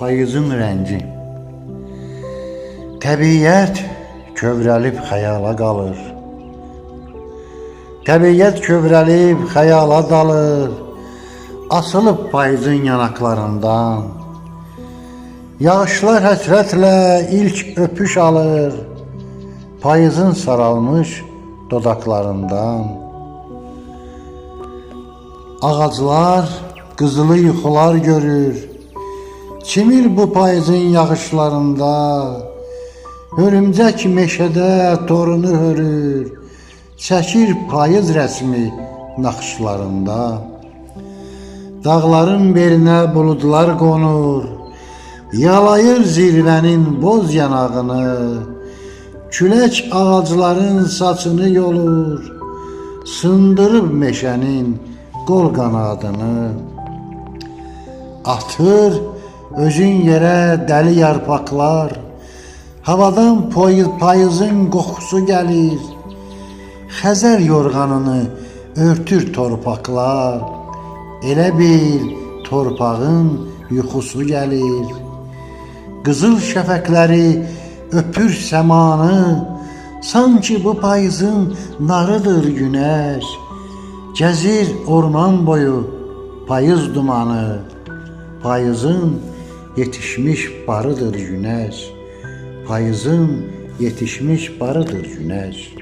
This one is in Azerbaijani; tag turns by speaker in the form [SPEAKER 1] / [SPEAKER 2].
[SPEAKER 1] Payızın rəngi. Təbiət kövrəlib xəyala qalır. Təbiət kövrəlib xəyala dalır. Asılıb payızın yanaqlarından. Yağışlar həsrətlə ilk öpüş alır. Payızın saralmış dodaqlarından. Ağaclar qızılı yuxular görür. Çimir bu payızın yağışlarında. Hörümcək meşədə torunu hörür. Çəkir payız rəsmi naxışlarında. Dağların belinə buludlar qonur. Yalayır zirvənin boz yanağını. Külək ağacların saçını yolur. Sındırıb meşənin qol qanadını. Atır özün yerə dəli yarpaqlar. Havadan payızın qoxusu gəlir. Xəzər yorğanını örtür torpaqlar. Elə bil torpağın yuxusu gəlir. Qızıl şəfəqləri öpür səmanı. Sanki bu payızın narıdır günəş. Gəzir orman boyu payız dumanı. Payızın yetişmiş barıdır günəş. Payızın yetişmiş barıdır günəş.